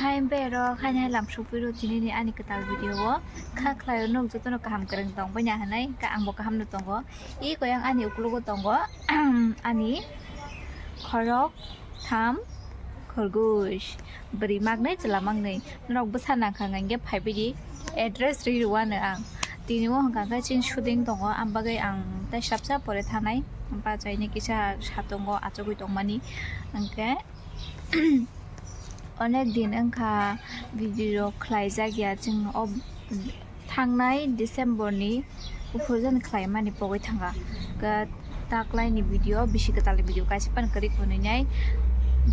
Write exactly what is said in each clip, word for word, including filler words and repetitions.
Hai bero, hai hai lam sukpiro tini ni ani kwtal video o. Kha khlai o nuk joto no kaham kwrwng tong bai na hinui, ka ang bo kaham no tongo. I koyang ani uklogo tongo, ani khorok tham khorgosh, bwrwi maknwi chwla maknwi. Norok bwsa nang kha hwnkhe phai bai di, address rwi rw ano ang. Tini o hwnkha khe chini shooting tongo, ang bagwi ang tei swrapsa pore thanai. Bachai ni kisa satungo achugwi tongmani hwnkhe. Onek din wngkha video rok khlaijak ya, chwng o thangnai December ni uphur jani khlaimani pogwi thangkha. Khe taklaini video, bisi kwtalni video kaisa phano kwrwi hwnwi nai.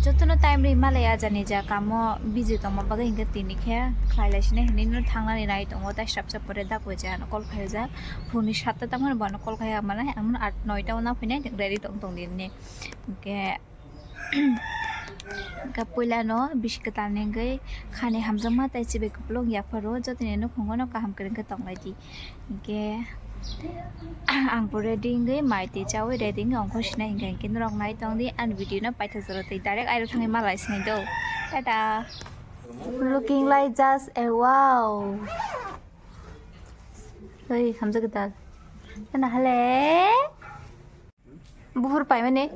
Jotono time rwi malai, ajani ja kamo busy tongma bagwi hinkhe tini khe khlai lai sinai hinwi no thangnani nai tongo, tai swrapsa pore da koi ja ano call khai jak. Phone ni satta tamo bono call khai manai, ang at noita o na phainai, ready tong tong di hinwi. Hinkhe Khe puila no bisi kwtal ni wngwi khani hamjakma tei chibai kupulung yapharo jotoni nukhungo no kaham kwrwng khe tong lai di. Hinkhe ang bo ready wngwi mai twi chawi ready wngwi ongkhor sinai hinkhe, hinkhe norok nai tong di ani video no paithak jora twi direct airo thangwi malai sinai do. Tata. Looking like just a wow. Oi, hamjak kwtal. Kana hale? Buphur paimani?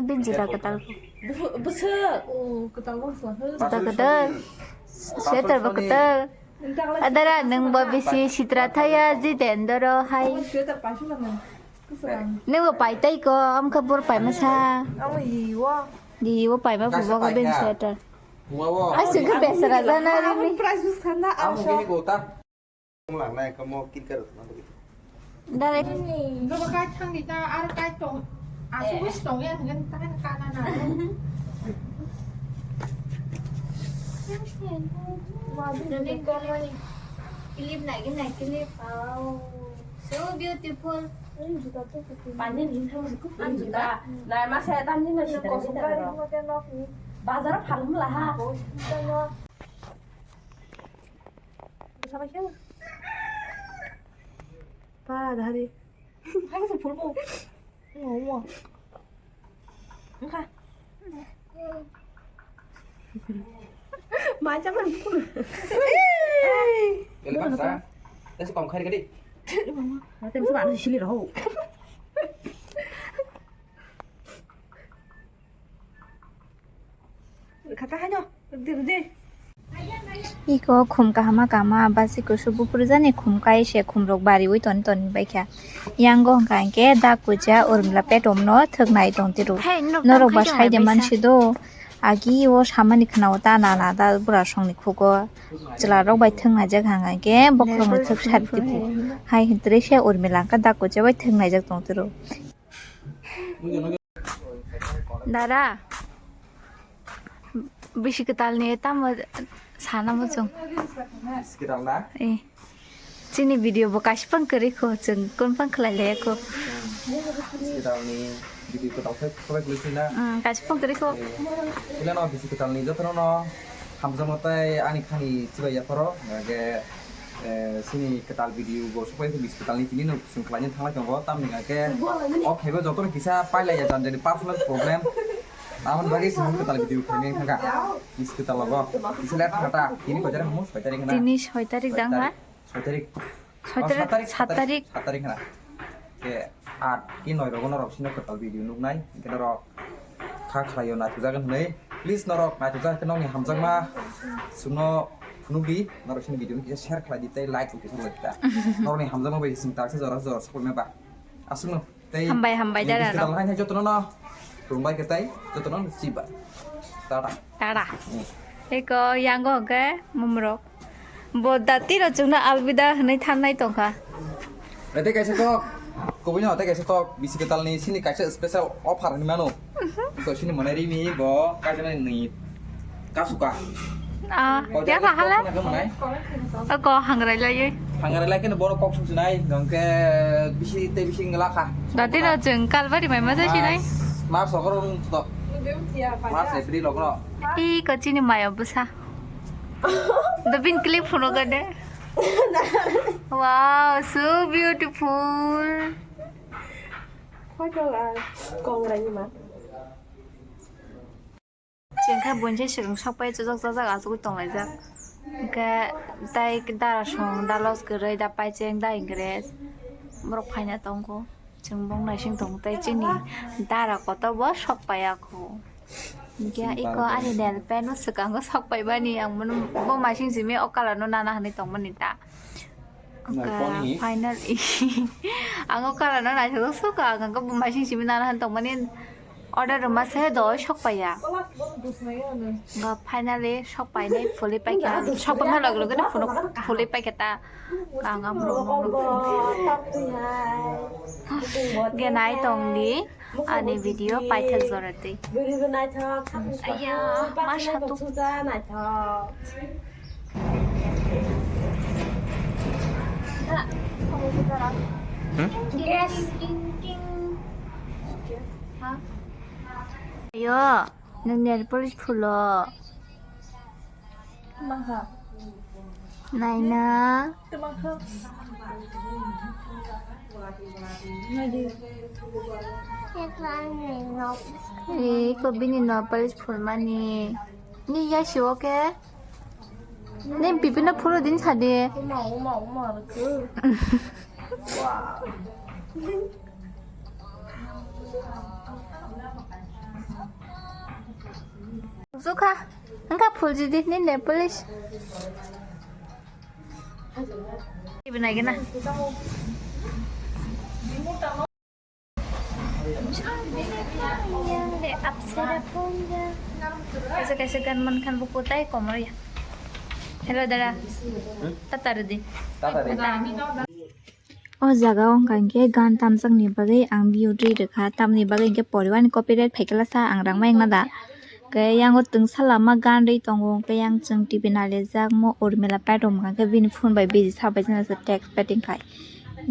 Bin jira kwtal. Bwswk. Jira kwtal. Sweater bo kwtal. Adara, nwng bo bisi sitra thaya, jitendoro hai. Nwng bo pai tai ko, amkha bor paima sa. Di, bo paima phubo ko bin sweater. Ai, singkhe besara jana rini. Price bwsana. Wng lang nai, kamo kirkar wng tong. Dare. Nobo kai thang di ta, aro kai tong. Asu wis tong ya, ngan ta kan kana na. Nani kamo ni. Clip nai, nai clip. Wow. So beautiful. Pani ni thang si kup. An juta. Na ma saya tan ni na si ta. Bazar phang mula ha. Bwsa bai khe. Ba, dahari. Hai, se phulbo. Mo, mo. Wngkha. Mai chaman phul. Ele baksa. Tasi kom khai kadi. Mate mesti mana sili roh. Kata haino, rudi, rudi. Iko khum kahama kama, basi kusu buphuru jani khum kai se khum rok bariwi toni toni baikha. Yango hwnkha hinkhe dak kuja Urmila petom no thwknai tong tiro. Hey, norok norok ba khaida sai de baisa. Mansi do. Agi o samani khna o ta na na da bura songni khugo. Chwla rok bai thwknai jak hwnkha hinkhe bokhorok no thwk sat tiko. Hai hintre se Urmila hwnkha dak kuja bai thwknai jak tong tiro. Dara, bisi kwtal ni tamo sana muchung. Bisi kwtal na? Eh. Chini video bo kaisa pang kwrwi kho, chwng kun pang khlai laya kho. Bisi kwtal ni video kwtal khe sobai kwlwi sina. Hmm, kaisa pang kwrwi kho. Eh, ila no bisi kwtal ni jotono no hamjakma tei ani khani chibai yapharo, hwnkhe, eh, chini kwtal video bo sobai khe bisi kwtal ni tini no chwng khlaina thanglai tongo, tamni hwnkhe o khaibo jotono kisa pailaiya jani jani personal problem. Aboni bagwi chwng kwtal video khaina thangkha. Bisi kwtal logo kisa let thata, tini kotor hamu soi tarik hwna. Tini soi tarik dang ha? Soi tarik. Soi tarik, sat tarik. Sat tarik hwna. Khe aat ki noi rogo norok sino kwtal video nuknai. Hwnkhe norok kha khlaio naithokjagwi hwnwi. Please norok naithokjak khe nokni hamjakma chwngno phunukdi. Norok sini video no kisa share khlaidi tei like bo kisa khlaidi ta. Norokni hamjakma bai chwng taksa jora jora support meba. Aswkno. Tei hambai, hambai, dara rok. Kwtal hai, hai jotono no rwngbai khe tei jotono no chiba. Tata. Tata. Hmm. Eko yango hwnkhe mumrok. Bo dati rok chwngno alvida hwnwi thangnai tongkha. Tei kaisa kok, kubui no tei kaisa kok, bisi kwtal ni sini kaisa special offer hwnwi mano. Mhm. To sini monai rimi bo kaisa ni Kasuka. Ah, ya kha hala? Kok suna khe manai? Ako hangrai lai. Hangrai lai khe bono kok sung sunai, dong khe bisi tei bisi ngla kha. Dati no chwng kalbari mai ma jai sinai. March, March okoro rung to. March, April okoro. I kochini mayo bwsa. Dobin clip phono gade. Wow, so beautiful. Koi to, ah, kongrai ni ma. Hwnkhe buini se swkang sokpai chajak chajak achugwi tonglaijak. Hwnkhe tai dara song, da Los kwrwi, da Paicheng, da Ingres. Borok phaina tongkho. Chwng bong naising tong tei chini dara kotor bo sok paiya kho. Hwnkhe iko ani nail paint no swkango sok paimani ang bono bo masing simi o colour no nana hinwi tongmani ta. Finally ang o colour no naithok sukha ang bo masing simi nana hinwi tongmani order rwma se doi sok paiya. Finally sok painai phulwi paikha, sok paima loge loge no phunuk phulwi paikha ta. Ang amo genai tongdi ani video paithak jora twi. Aya, ma satuk. Hmm? Ayo, nang nail polish phulo. Naina. Eh, ko bini nail polish phulmani. Ni ya si oke. Ni pipi na phulo din sadi. Sukha, wngkha phulji di nini police. Ibo naigena. Kaisa kaisa gan mankha bo kwtai komor ya. Hello dada. Tata rwdi. Tata rwdi. O jaga o hwnkha hinkhe gan tamjakni bagwi ang video rwkha, tamni bagwi hinkhe poriwani copyright phaikhe lasa ang rang ma wngna da. Khe yango twngsa lama gan rwi tongo, hwnkhe yang chwng T V nailaijak mo Urmila Paithak hwnkha khe bini phone bai busy sabai jana se text betting khai.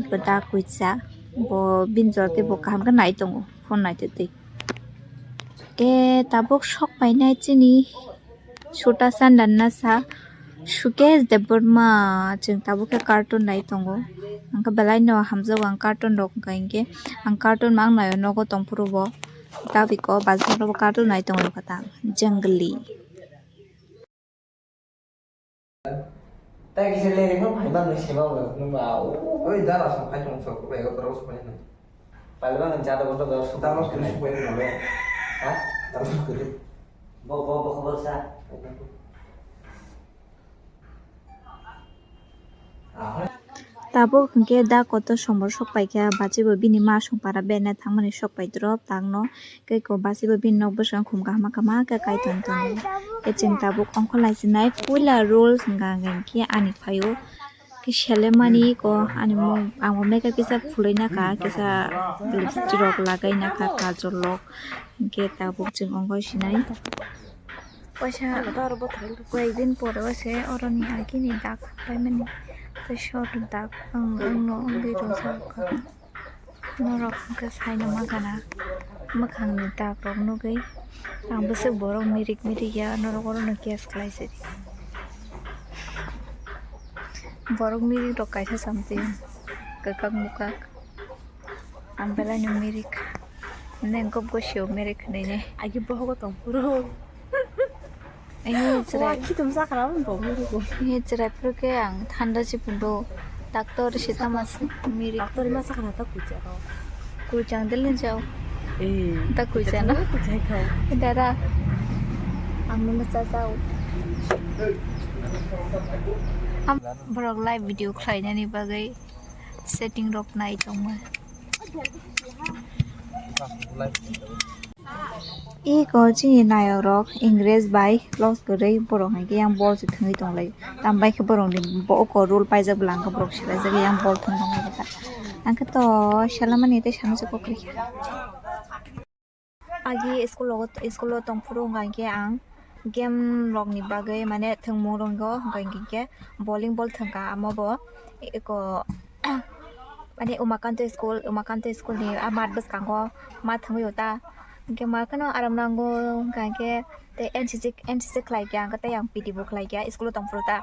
Bo da kuisa, bo bini jora tei bo kaham khe nai tongo, phone naitwi twi. Khe tabuk sok painai chini. Chota Sandan na sa Sukesh Debbarma, chwng tabuk khe cartoon nai tongo. Ang khe belai no hamjago ang cartoon rok, wngkha hinkhe ang cartoon mang naio nogo tongphuru bo. Tabiko bazar rogo cartoon nai tongo kata Jangli. Tei kisa lereng no phai manwi sima bo nung ba. Oi dara sa phai tong sok ko ego toro sok phai nai. Palibang jada boto dara sok. Dara sok phai nai. Ha? Dara sok phai. Bo bo bo khobor sa. Tabuk hinkhe da kotor sombar sok paikha, bachibo bini ma songpara bena thangmani sok pai drop tangno. Khe ko basibo bini nok bwskango khum kaham kaham khe kaitor tongo. Khe chwng tabuk ongkhor lai sinai puila rules hwnkha hwnkhe ani phaio khe selemani ko ani mung ang bo makeup kisa phulwi nakha, kisa lipstick rok lagai nakha, kajol rok, hwnkhe tabuk chwng ongkhor sinai. Waisa koyekdin pore waisa oroni agini dak paimani tei sor dak ang wngno wngwi rwjak kha. Norok hwnkhe saino mankha na mwkhangni dagrok nugwi ang bwswk borok mirik mirik ya, norok orono guess khlai sidi. Borok mirik rok kaisa samtwi kwkak mwkak, ang belai no mirik, neng kok gosio mirik hinwi ne. Agi bohogo tong phuru. Ee, chwrai. Wa, khitum sakra bo bo murugo. Ee, chwrai phuru khe ang thanda si phundo. Doctor si tama si mirik. Doctor ma sakra ta kucha ro. Kuchang delin jao. Ee. Ta kucha na. Kucha kho. Dara. Ang no cha jao. Am borok live video khlainani bagwi setting rok nai tongma. Eko chini nayok rok Ingres bai close kwrwi borok hai khe yang ball se thwngwi tonglai. Tambai khe borok ni bo oko rule paijak bwla hwnkhe borok swlaijak yang ball thwng tonglai kha. Ang khe to swlamani tei sana se kok kwrwi kha. Agi school o, school o tong phuru hwnkha hinkhe ang game rok ni bagwi mane thwngmung rwngkho hwnkha hinkhe bowling ball thwngkha amo bo eko. Mane Umakanto school, Umakanto school ni a mat bwskango ma thangwi o ta. Hinkhe ma kheno aram nango, hwnkha hinkhe tei N C C, N C C khlai kha, hinkhe tei ang P T bo khlai kha, school o tong phuru ta.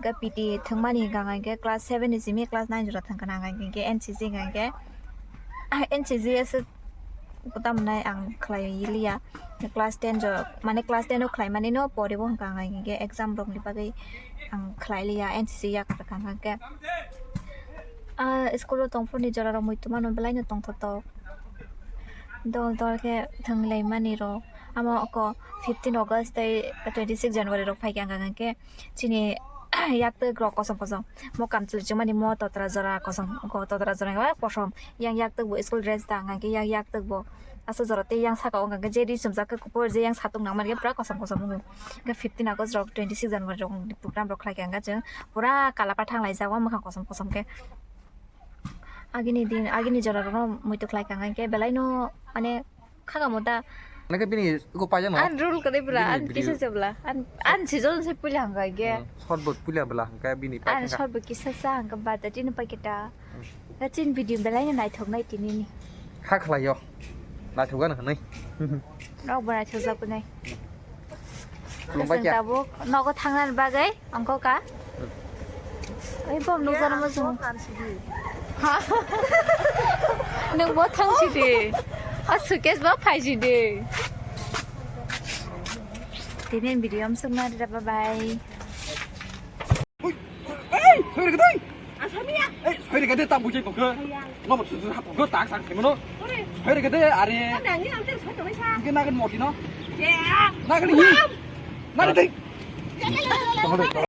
Hinkhe P T thwngmani hinkha hinkhe class seven ni simi class nine jora thangkha na, hinkha hinkhe N C C hinkha hinkhe, ah, N C C aswk tamo nai ang khlai liya. Class ten jo, mane class ten o khlai mani no poribo hwnka ang, hinkhe exam rok ni bagwi ang khlai liya, N C C yak rwkha hwnka khe. Ah, school o tongphuru ni jora rok muitu mano belai no tongthotok. Dol dol khe thwng lai mani rok. Amo ko fifteen August tei twenty six January rok phai khe ang hwnka khe chini yak twk rok kosom kosom. Mo kamchwlwi chwng mani mo totra jora kosom, ko totra jora kosom. Yang yak twk bo school dress da hwnka khe yang yak twk bo. Asa jora tei yang saka o hwnka khe je ri chumjak khe kupur, je yang satung nang mani khe pura kosom kosom wngo. Hwnkhe fifteen August rok, twenty six January rok ni program rok khlai khe hwnka chwng pura kala pathang laijak o mwkhang kosom kosom khe. Agini din, agini jora rok no muitu khlai kha hwnka khe belai no mane kha kamo da. Nake bini iko paijak no? An rule kwrwi bwla, bini an video. Kisa se bwla. An, an season se puila hwnka khe. Hmm, short bo puila bwla hwnka bini paijak. An short bo kisa sa hwnka ba da tini paiketa. Gachin video belai no naithok nai tini ni. Kha khlai yo. Naithok gana hwnwi. Nok bo naithok jak nai. Khulumbai khe. Tabuk nogo thangna bagwi angko ka. Oi bom nukjana mo chung. Ha. Nung bo thang si di. A suitcase bo phai si di. Tini video am sung na da bye bye. Oi, ei, soi rega dei. Asamiya. Ei, soi rega dei, ta bujai tongkhe. Iya. Nomor susu hap tongkhe, tak sang khemo no. Ore. Soi rega dei, are. Ada ni ang ter soi tongkhe sa. Ke nagan moti no. Ya. Nagan ni. Nagan dei. Ya, ya, ya, ya, ya.